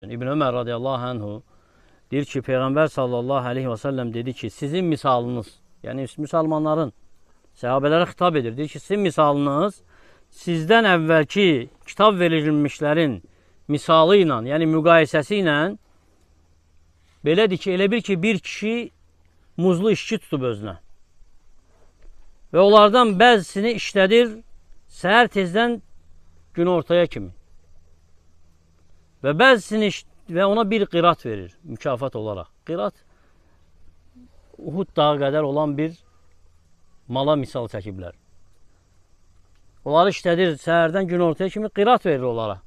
İbn Ömər radiyallahu anhu deyir ki, Peyğəmbər sallallahu aleyhi və səlləm dedi ki, sizin misalınız, yəni müsəlmanların, səhabələrə xitab edir. Deyir ki, sizin misalınız sizdən əvvəlki kitab verilmişlərin misalı ilə, yəni müqayisəsi ilə belədir ki, elə bir ki, bir kişi muzlu işçi tutub özünə və onlardan bəzisini işlədir səhər tezdən günortaya kimi. Və bəzisini və ona bir qirat verir mükafat olaraq. Qirat Uhud dağı qədər olan bir mala misal çəkiblər. Onları işlədir səhərdən günortaya kimi, qirat verir onlara.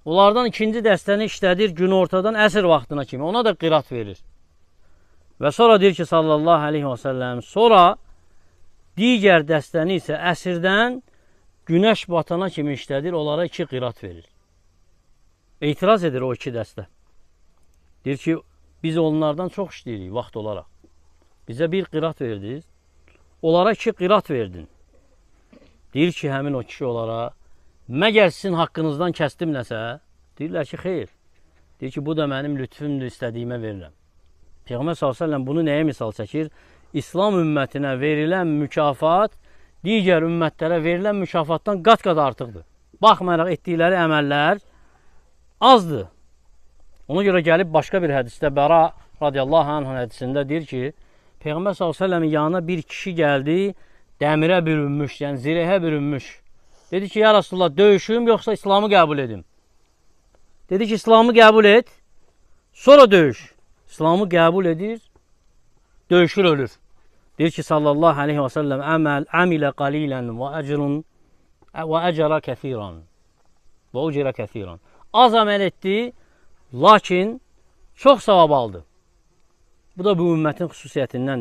Onlardan ikinci dəstəni işlədir günortadan əsr vaxtına kimi. Ona da qirat verir. Və sonra deyir ki, sallallahu aleyhi və səlləm, sonra digər dəstəni isə əsrdən günəş batana kimi işlədir, onlara 2 qirat verir. Etiraz edir o iki dəstə. Deyir ki, biz onlardan çox işləyirik vaxt olaraq. Bizə bir qirat verdiniz, onlara 2 qirat verdin. Deyir ki, həmin o kişi onlara, məgər sizin haqqınızdan kəsdim nəsə? Deyirlər ki, xeyr. Deyir ki, bu da mənim lütfümdür, istədiyimə verirəm. Peyğəmbər sallallahu əleyhi və səlləm bunu nəyə misal çəkir? İslam ümmətinə verilən mükafat digər ümmətlərə verilən mükafatdan qat-qat artıqdır. Baxmayaraq etdikləri əməllər azdır. Ona görə gəlib başqa bir hədisdə, Bəra radiyallahu anh hədisində deyir ki, Peyğəmbər sallallahu əleyhi və səlləmin yanına bir kişi gəldi, dəmirə bürünmüş, yəni zirehə bürünmüş. Dedi ki, ya Rasulullah, döyüşüm yoxsa İslamı qəbul edim? Dedi ki, İslamı qəbul et, sonra döyüş. İslamı qəbul edir, döyüşür, ölür. Deyir ki, sallallahu aleyhi və səlləm, əmilə qalilən və əcrun və əcərə kəsiran. Və ucirə kəsiran. Az əməl etdi, lakin çox savab aldı. Bu da bu ümmətin xüsusiyyətindəndir.